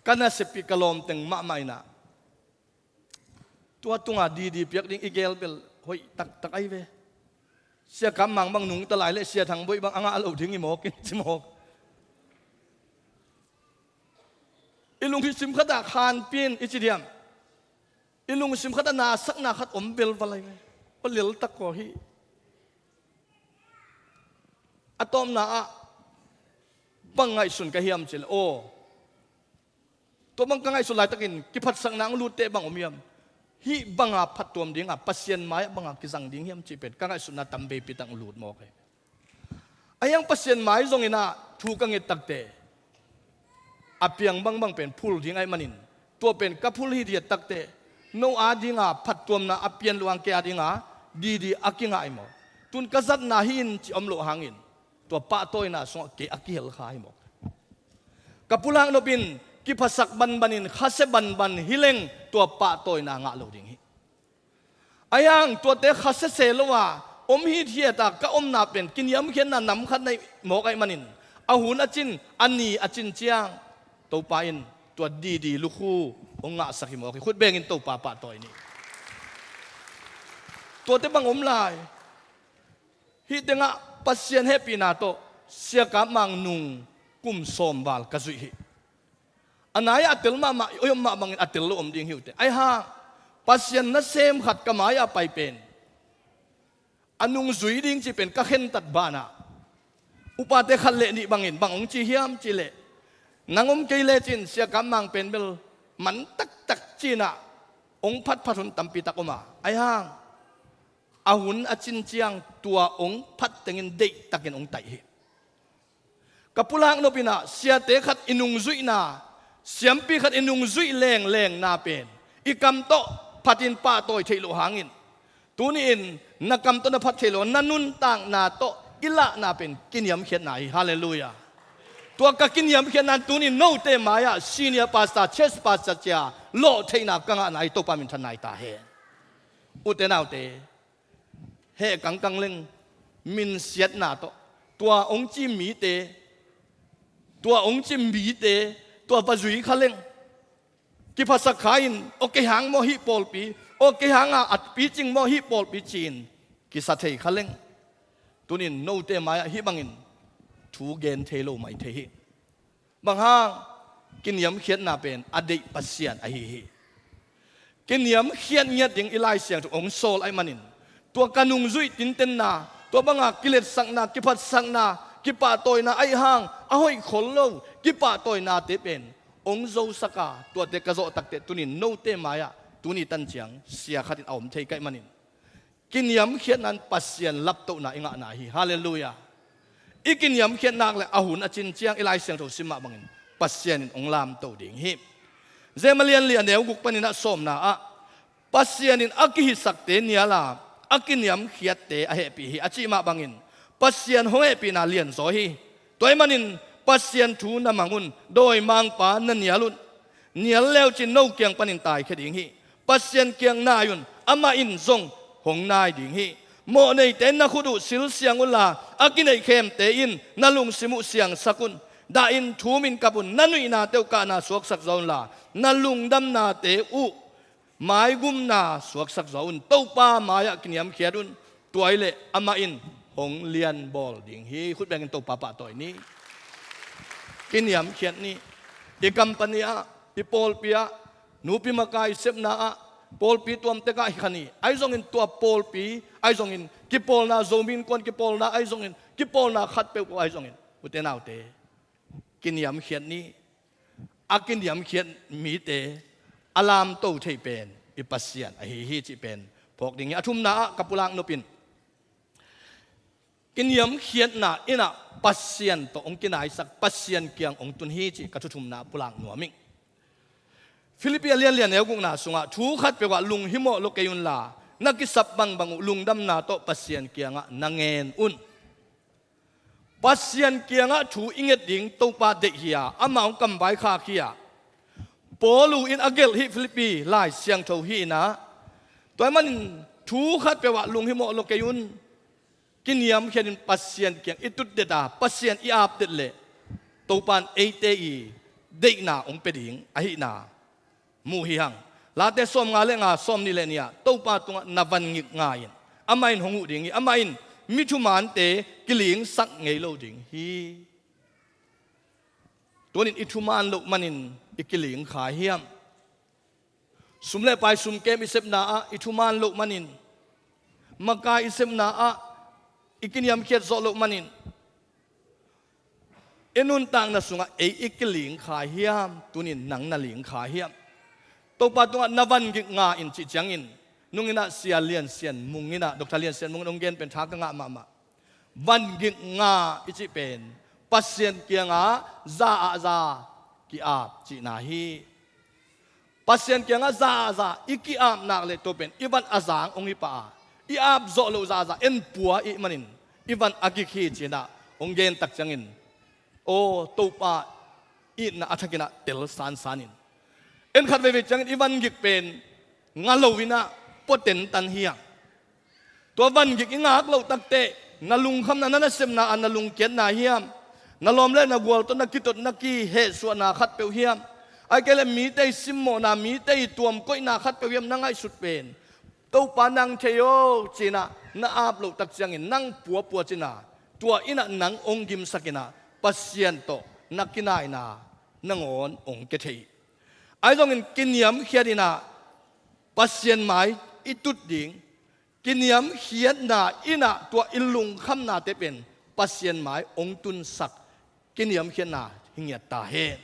ka nasep ih ka lawmteng mahmah inah, tua tunga D D piak ding i gel bel hoih taktak ai ve. Sia Kam Mang bang nungta lai leh Sia Thang Boih bang a ngah lo ding hi mawk in ci mawk. I lungsim khatah khanpin i ci diam? I lungsim khatah nasakna khat om belval ai ve. Aw, leltak kaw hi. A tawpna ah bang ngaihsun ka hiam cihleh, aw, tua bang ka ngaihsut laitakin kiphatsakna ang lutte bang om hiam? Hih banga phattuam dinga Pasian mai-ah banga kizang ding hiam cih pen ka ngaihsutna tam veipi tak lut mawk hi. Ahi hang Pasian mai zong inah thu ka nget takte a piang bangbang pen phul ding ahih manin, tua pen ka phul hithiat takte no a dinga phattuamna a pian luang kei a dinga D D a kingah hi maw? Tun ka zatna hi in ci om loh hangin tua pahtawina sungah kei a kihel kha hi maw? Ka pulak nopin kiphasak banbanin khasia banban hileng tua pahtawina ngah lo ding hi. Ahi hang tuate khasia se lo a om hithiat a ka omna pen kiniamkhiatna nam khat na hih mawk ahih manin, a hun a cin, a ni a cin ciang Topa in tua didi lukhu hong ngahsak hi mawk hi. Khut bengin Topa pahtawi ni. Tuate bang om lai. Hih tengah Pasian hehpihna tawh Sia Kap Mang nung kum sawm val ka zuih hi. A nai-ah a tel mahmah, i om mah bangin a tel lo om ding hi uh teh. Ahi hang Pasian nasem khat ka mai-ah pai pen a nungzui ding cih pen ka khentat banah, upate khat le nih bangin bang hong ci hiam cih leh, nang om kei lecin Sia Kap Mang pen bel man taktak ci-in ah hong phatphat hun tampi tak om a, ahi hang a hun a cin ciang tua hong phat tengin deihtakin hong taih hi. Ka pulak nop in ah siate khat i nungzuihna, siampi khat i nungzuih lenglengna pen i kam tawh phatin pahtawi theih loh hangin, tuni-in na kam tawh na phat theih loh, na nuntakna tawh i lahna pen kiniamkhiatna hi. Halleluiah. Tua ka kiniamkhiatna in tuni-in note mai-ah senior pastor, church pastor ci-a lawhtheihna ka ngahna hi. Topa minthanna hi ta hen. Ute naute, heh kangkang leng, minsiatna tawh tua hong ci mite, tua hong ci mite, tua va zui kha leng, kiphasak kha in, aw kei hang maw hih pawlpi, aw kei hanga a picing maw hih pawlpi ci-in kisa thei kha leng, tuni-in note mai-ah hih bangin thu gen thei lo mai thei hi. Bang hang? Kiniamkhiatna pen a deih Pasian ahi hi. Kiniamkhiat ngiat ding i Lai Siangtho hong sawl ahih manin, tua ka nungzuih tintenna, tua banga kiletsakna, kiphatsakna, kipahtawina ahi hang a hoih khol lo kipahtawinate pen hong zosak a, tuate ka zawh takteh tuni-in note mai-ah tuni tan ciang sia khat in a om thei ka hih manin, kiniamkhiatna in Pasian laptohna i ngahna hi. Halleluiah. I kiniamkhiat nak le a hun a cin ciang i Lai Siangtho sim mah bangin Pasian in hong lamto ding hi. Jem a lian li a neu guk panin ah sawmna ah, Pasian in a kihisakte nial a, a kiniamkhiatte a hehpih hi a cih mah bangin Pasian hong hehpihna lianzaw hi. Tua ahih manin Pasian thu na mang un, dawimangpa na nial un. Nial leucin no kiang panin taikhia ding hi. Pasian kiang nai un, amah in zong hong nai ding hi. Mawhneite na khut uh silsiang unla, a kineihkhemte in na lungsim uh siangsak un. Dahin thumin kap un, na nuihnate uh kahna suaksak zaw unla, na lungdamnate uh maigumna suaksak zaw un. Topa mai-ah kiniamkhiat un. Tua hileh amah in hong lianbawl ding hi. Khut bengin Topa pahtawi ni. Kiniamkhiat ni. I company ah, i pawlpi ah, nupi makai i sepna ah, pawlpi tuamtek ah hi kha ni. Ahi zongin tua pawlpi ahi zongin, kipawlna, Zomi Innkuan kipawlna ahi zongin, kipawlna khat peuhpeuh ahi zongin, ute naute, kiniamkhiat ni. A kiniamkhiat mite a lamto thei pen i Pasian ahi hi cih pen phawk ding hi. A thumna ah ka pulak nop in, kiniamkhiatna in ah Pasian tawh hong kinaisak, Pasian kiang hong tun hi cih ka thu thumna ah pulak nuam ing. Philippi a lian li a neu gukna sungah, thu khatpeuh ah lunghimawh lo kei unla, na kisap bangbang uh lungdamna tawh Pasian kiangah na ngen un. Pasian kiangah thu i nget ding Topa deih hi-a, amah hong kamvaikhak hi-a, Paul in a gelh hi. Philippi Lai Siangtho hi in ah, tua ahih manin thu khatpeuh ah lunghimawh lo kei un. Kiniamkhiatin Pasian kiang i tutdet a, Pasian i apdet leh Topa in eite i deihna hong pia ding ahihna mu hi hang. Late sawmnga le nga, sawmnih le nih ah, Topa tungah na van ngik nga in, amah in hong huh ding hi. Amah in mi thumante kilingsak ngei lo ding hi. Tunin i thuman loh manin i kiling kha hiam? Sum le pai, sumkem i sepna ah i thuman loh manin, makai i sepna ah i kiniamkhiat zawh loh manin, i nuntakna sungah ei i kiling kha hiam? Tunin nang na ling kha hiam? Topa tungah na van ngik nga in cih ciangin, nung in ah Sia Lian Sian Mung in ah, Doctor Lian Sian Mung in hong gen pen tha ka ngah mahmah. Van ngik nga i cih pen Pasian kiangah za ah za ki-ap cihna hi. Pasian kiangah za ah za i ki-ap nak leh tua pen i van a zang hong hi pah a, i ap zawh loh za ah za en pua i hih manin i van a gik hi ci-in ah hong gen tak ciangin, aw, Topa itna a thakin ah tel sansan in, en khat veivei ciangin i van gik pen nga lo in ah pua tentan hi hang. Tua vangik i ngak loh takteh, na lungkhamna, na nasepna ah na lungkiatna hiam? Na lawm le na gual tawh na kitot, na kihehsuahna khatpeuh hiam? Ahih kei leh mite i simmawhna, mite i tuamkoihna khatpeuh hiam na ngaihsut pen? Topa nang thei aw ci-in ah na ap loh tak ciangin nang puapua cin a, tua in ah nang hong gimsak in ah Pasian tawh na kinaina nangawn hong kia thei hi. Ahi zongin kiniamkhiat in ah Pasian mai i tut ding, kiniamkhiatna in ah tua i lungkhamnate pen Pasian mai hong tunsak kiniamkhiatna hi ngiat ta hen.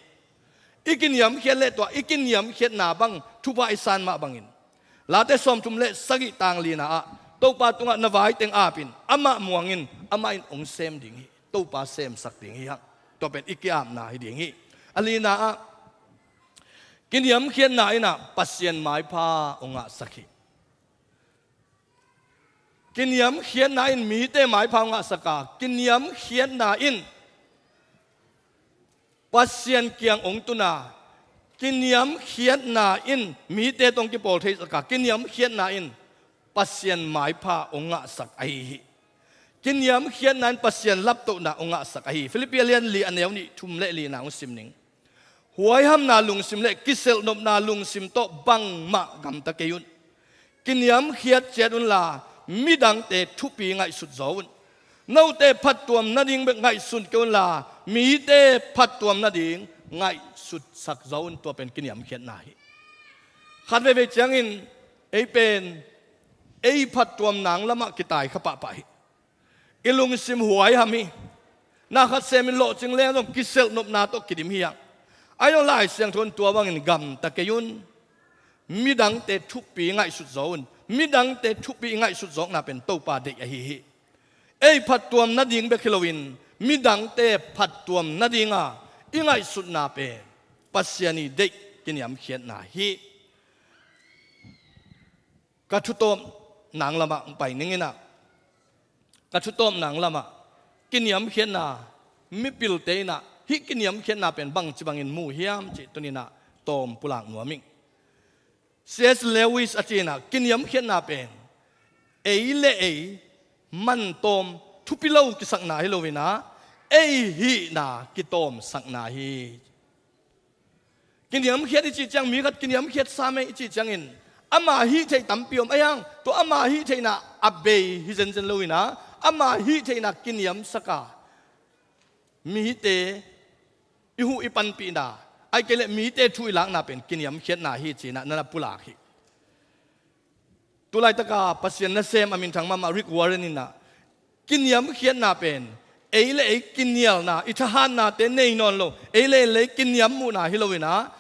I kiniamkhiat leh tua i kiniamkhiatna bang thupha i san mah bangin, Late sawmthum le sagih tang lina ah, Topa tungah na vai teng ap in, amah muang in, amah in hong sem ding hi. Topa semsak ding hi hang. Tua pen i ki-apna hi ding hi. A lina ah, kiniamkhiatna in ah Pasian maipha hong ngahsak hi. Kiniamkhiatna in mite maipha hong ngahsak a, kiniamkhiatna in Pasian kiang hong tun a, kiniamkhiatna in mite tawh hong kipawl theisak a, kiniamkhiatna in Pasian maipha hong ngahsak ahi hi. Kiniamkhiatna in Pasian laptohna hong ngahsak ahi hi. Filipi a lian li, a neu nih, thum le lina hong sim ning. Huaihamna lungsim le kiselhnopna lungsim tawh bangmah gamta kei un. Kiniamkhiat ciat unla, midangte thupi ngaihsut zaw un. Note phattuam nading bek ngaihsun kei unla, mite phattuam nading ngaihsutsak zaw un. Tua pen kiniamkhiatna hi. Khat veivei ciangin ei pen ei phattuam nang lamah kitai kha pahpah hi. I lungsim huaiham hi. Na khat semin lawhcing leng zong kiselhnopna tawh kidim hi hang. Ahi zong Lai Siangtho in tua bangin gamta kei un. Midangte thupi ngaihsut zaw un. Midangte thupi i ngaihsut zawkna pen Topa deih ahi hi. Ei phattuam nading bek hi loin midangte phattuam nadinga i ngaihsutna pen Pasian i deih kiniamkhiatna hi. Ka thutawp nang lamah hong pai ning in ah, ka thutawp nang lamah kiniamkhiatna, mipilte in ah hih kiniamkhiatna pen bangci bangin mu hiam cih tuni-in ah tawm pulak nuam ing. C S Lewis a ci-in ah kiniamkhiatna pen ei le ei man tawm thupi lo kisakna hi loin ah, ei hihna kitawmsakna hi. Kiniamkhiat i cih ciang, mi khat kiniamkhiat sam ei i cih ciangin ama hih theih tampi om ahi hang, tua ama hih theihna a bei hi zenzen loin ah, ama hih theihna kiniamsak a, mite i huh i panpihna, ahih kei leh mite thu i lakna pen kiniamkhiatna hi ci-in ah na na pulak hi. Tulaitaka Pasian nasem a minthang mahmah Rick Warren in ah, kiniamkhiatna pen ei le ei kinialna, i thahatnate nei nawn lo, ei le ei kiniam muhna hi loin ah,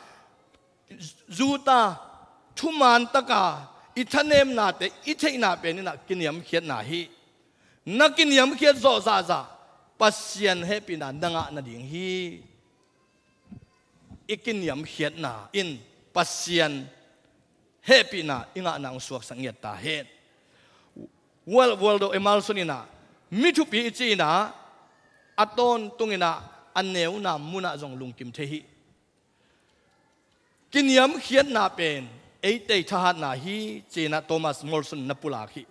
zuta thuman taka i thanemnate i theihna pen in ah kiniamkhiatna hi. Na kiniamkhiat zawh zahzah Pasian hehpihna na ngah nading hi. I kiniamkhiatna in Pasian hehpihna i ngahna hong suaksak ngiat ta hen. World, World of Emulsion in ah, mi thupi i ci-in ah, a tawntung in ah a neuna munah zong lungkim thei hi. Kiniamkhiatna pen eite i thahatna hi ci-in ah Thomas Molson na pulak hi.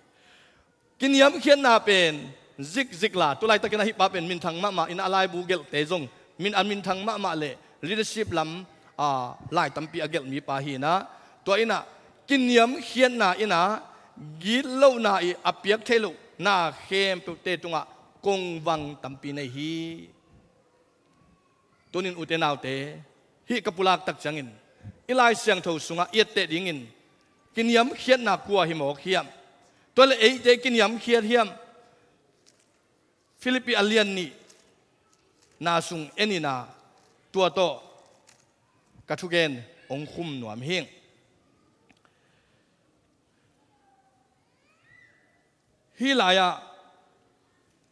Kiniamkhiatna pen zikzik la, tulaitakin ah hih pa pen minthang mahmah in ah a laibu gelhte zong min, a minthang mahmah le leadership lam, aa, lai tampi a gelh mipa hi in ah, tua in ah kiniamkhiatna in ah gitlohna i a piak theih loh na khempeuhte tungah kongvang tampi nei hi. Tunin ute naute, hih ka pulak tak ciangin i Lai Siangtho sungah i etteh dingin kiniamkhiatna kua hi mawk hiam? Tua le eite kiniamkhiat hiam? Filipi a lian nihna sung en in ah, tua tawh ka thugen hong khum nuam hing. Hih lai-ah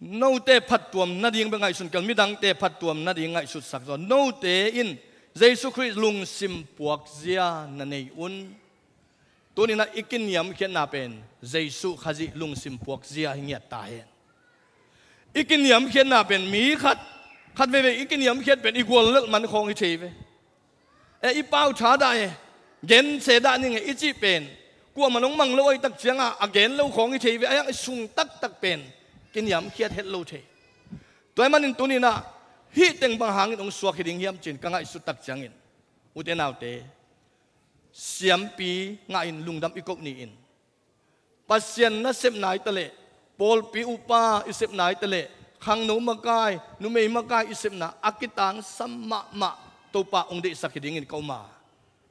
note phattuam nading bek ngaihsun kei un, midangte phattuam nading ngaihsutsak zaw. Note in Jesu Khrist lungsim puakzia na nei un. Tunin ah i kiniamkhiatna pen Jesu Khazih lungsim puakzia hi ngiat ta hen. I kiniamkhiatna pen mi khat, khat veivei i kiniamkhiat pen i guallelh man khawng hi thei ve. E, i pau tha dah e, gense dah ning e i cih pen Kuamah nong mang lo ahih tak ciangah a gen lo khawng hi thei ve, ahi hang i sung taktak pen kiniamkhiat het lo thei. Tua ahih manin tuni-in ah hih teng bang hangin hong suak hi ding hiam ci-in ka ngaihsut tak ciangin, ute naute, siampi ngah in lungdam i koh ni-in, Pasian nasepna hi taleh, pawlpi upa i sepna hi taleh, khangno makai, numei makai i sepna a kitangsam mahmah Topa hong deihsak hi dingin ka um a,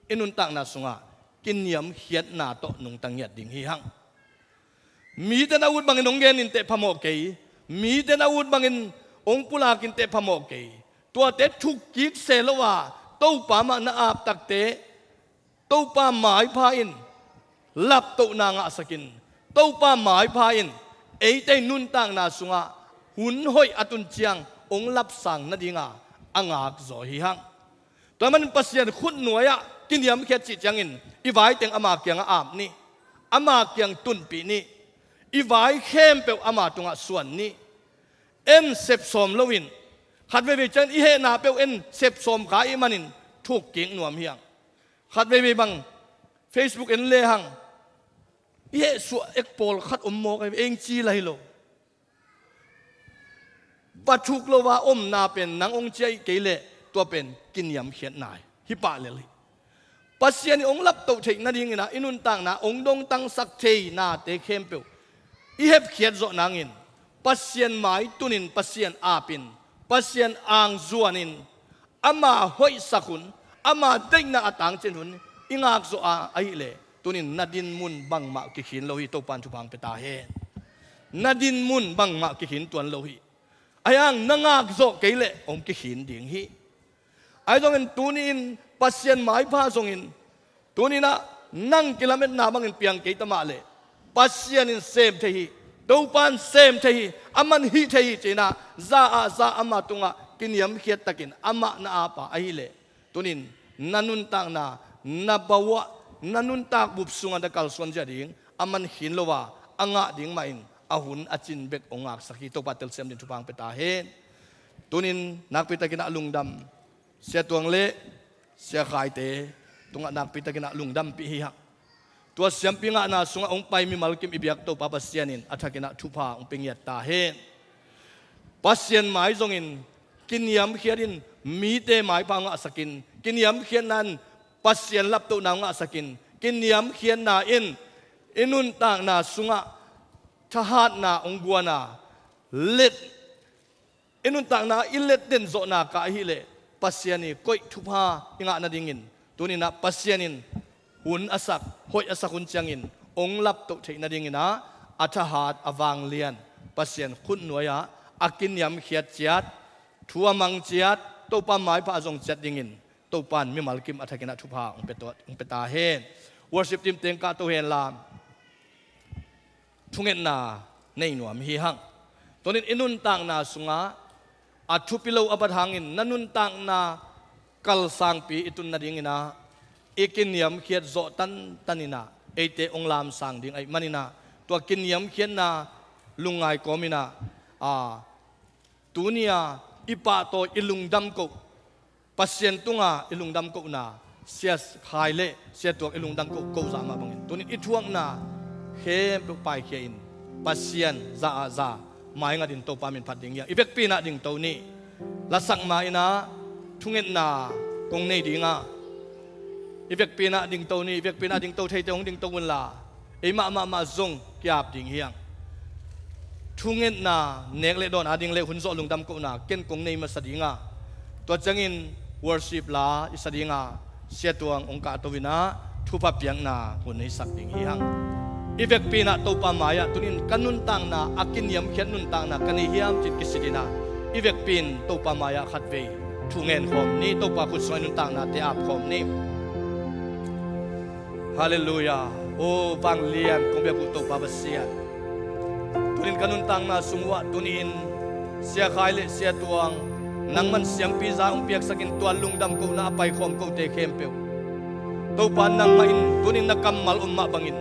i nuntakna sungah kiniamkhiatna tawh nungta ngiat ding hi hang. Mite na ut bangin hong gen inteh phamawh kei, mite na ut bangin hong pulak inteh phamawh kei. Tuate thukkik se lo a, Topa mah na ap takte, Topa maipha in laptohna ngahsakin, Topa maipha in eite nuntakna sungah hun hoih a tun ciang hong lapsang nadinga a ngakzaw hi hang. Tua ahih manin Pasian khutnuai-ah kiniamkhiat cih ciangin i vai teng ama kiangah ap ni, ama kiang tunpih ni, i vai khempeuh ama tungah suan ni. En sepsawm loin, khat veivei ciangin i hehna peuh en sepsawm kha i hih manin thukkik nuam hi hang. Khat veivei bang Facebook en lehang i hehsuah ek pawlkhat om mawk ahi ve, eng ci la hi lo. Va thuk lo a omna pen nang hong ciah kei leh tua pen kiniamkhiatna hi, hi pah lel hi. Pasian in hong laptoh theih nadingin ah i nuntakna hong dongtangsak thei nate khempeuh i hepkhiat zawh nangin Pasian mai tunin, Pasian apin, Pasian angzuanin, ama hoihsak hun, ama deihna a tangcin hun i ngakzawh a, ahih leh tunin na dinmun bangmah kikhin lo hi. Topa in thupha hong pia ta hen. Na dinmun bangmah kikhin tuan lo hi. Ahi hang na ngakzawh kei leh hong kikhin ding hi. Ahi zongin tuni-in Pasian maipha zongin, tuni-in ah nang kilametna bangin piang kei ta mah leh, Pasian in sem thei hi, Topa in sem thei hi, aman hih thei hi ci-in ah za ah za ama tungah kiniamkhiat takin amah na ap a, ahih leh tunin na nuntakna, na bawah, na nuntak bup sungah na kalsuan zia ding aman khin lo a, a ngah ding mahin a hun a cin bek hong ngaksak hi. Topa telsiam dingin thupha hong pia ta hen. Tunin nakpi takin ah lungdam, Sia Tuang le Sia Khaite tungah nakpi takin ah lungdampih hi hang. Tua siampi ngahna sungah hong pai mimal kim i biak Topa Pasian in a thakin ah thupha hong pia ngiat ta hen. Pasian mai zongin kiniamkhiat in mite maipha hong ngahsakin, kiniamkhiatna in Pasian laptohna hong ngahsakin, kiniamkhiatna in i nuntakna sungah thahatna hong guan a, let, i nuntakna i let den zawhna kah ahih leh Pasian i koih thupha i ngah nadingin, tunin ah Pasian in hun a sak, hoih a sak hun ciangin hong laptoh theih nadingin ah a thahat, a vanglian, Pasian khutnuai-ah a kiniamkhiat ciat, thu a mang ciat, Topa maipha a zong ciat dingin Topa in mimal kim a thakin ah thupha hong pia tuat, hong pia ta hen. Worship team teng kahto hen la, thungetna nei nuam hi hang. Tunin i nuntakna sungah a thupi lo a bat hangin na nuntakna kalsangpi i tun nadingin ah i kiniamkhiat zawh tantan in ah eite hong lamsang ding ahih manin ah, tua kiniamkhiatna lungngai kawmin ah, a, tuni-a i pahtawi, i lungdam koh, Pasian tunga i lungdam kohna, Sia Khai le Sia Tuang i lungdam koh, koh zah mah bangin tunin i thuakna khempeuh paikhia in Pasian za ah za maingatin Topa min phat ding hi hang. I vekpi in ah dingto ni. Lasak ma-in ah thungetna kong nei ding a, i vekpi in ah dingto ni. I vekpi in ah dingto theite hong dingto unla, eimah mahmah zong ki-ap ding hi hang. Thungetna nek le dawn ading le hun zawh lungdam kohna ken kong nei masa ding a, tua ciangin worship la i sa ding a, Sia Tuang hong kahto in ah thupha piakna hun i sak ding hi hang. I vekpi in ah Topa mai-ah tunin ka nuntakna a kiniamkhiat nuntakna ka nei hiam ci-in kisit in ah, i vekpi in Topa mai-ah khatvei thungen khawm ni. Topa khut sungah i nuntaknate ap khawm ni. Halleluiah. Aw vanglian kong biak uh Topa Pasian, tunin ka nuntakna sung uhah tunin Sia Khai le Sia Tuang nangman siampi za hong piaksakin tua lungdam kohna a paikhawm kote khempeuh, Topa nangmah in tunin na kammal om mah bangin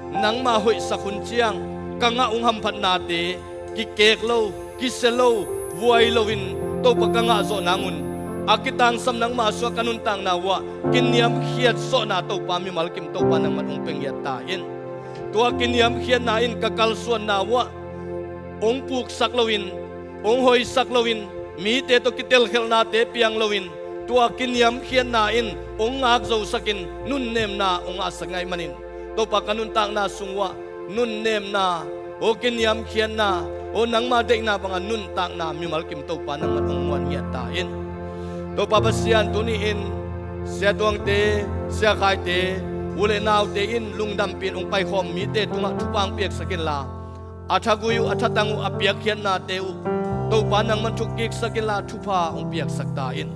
nangmah hoihsak hun ciang ka ngah hong hamphatnate kikek lo, kisia lo, vuai loin Topa ka ngah zawh nangun, a kitangsam nangmah sungah ka nuntakna uhah kiniamkhiat zawhna Topa mimal kim Topa nangman hong pia ngiat ta in. Tua kiniamkhiatna in ka kalsuanna uhah hong puksak loin, hong hoisak loin, mite tawh kitelkhelhnate piang loin, tua kiniamkhiatna in hong ngakzosakin nunnemna hong ngahsak ngei manin Topa ka nuntakna sung uhah nunnemna, aw kiniamkhiatna, aw nangma deihna banga nuntakna mimal kim Topa nangman hong muan ngiat ta in. Topa Pasian, tuni-in Sia Tuangte, Sia Khaite, u le naute in lungdampi in hong paikhawm mite tungah thupha hong piaksak inla, a thagui uh, a thatang uh, a piakkhiatnate uh Topa nangman thukkiksak inla thupha hong piaksak ta in.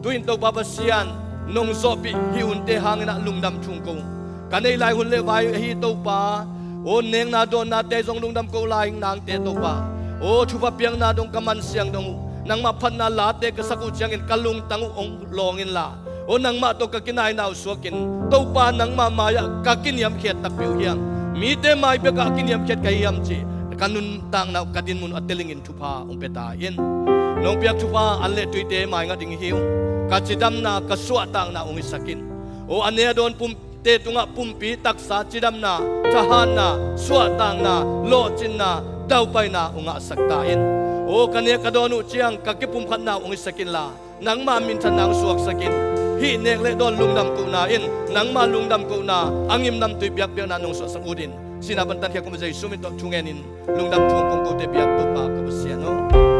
Tu-in Topa Pasian, nong zawhpih hih hunte hangin ah lungdam thung ko uh. Ka neih lai hun le vai ahi Topa, aw nekna dawnnate zong lungdam ko lai nangte Topa, aw thupha piakna dong ka mansiang dong uh, nangmah phatna late ka sak uh ciangin ka lungtang uh hong lawng inla, aw nangmah tawh ka kinaina uh suakin Topa nangmah mai-ah ka kiniamkhiat takpi uh hiam? Mite mai bekah kiniamkhiat ka hi hiam cih ka nuntakna uh, ka dinmun uh a telingin thupha hong pia ta in. Nong piak thupha an le tuite maingat ding hi uh. Ka cidamna, ka suahtakna hong hisak in. Aw a ne a dawn pumte tungah pumpi taksa cidamna, thahatna, suahtakna, lawhcinna, daupaina hong ngahsak ta in. Aw ka ne ka dawn uh ciang ka kipumkhatna uh hong hisak inla, nangma minthanna hong suaksak in. Hih nek le dawn lungdam kohna in nangma lungdam kohna a ngimnamtui biakpiakna nong suahsak ut in. Sihna pan tankhia ka um Jesu min tawh thungenin lungdam thu kong kote biak Topa ka Pasian aw.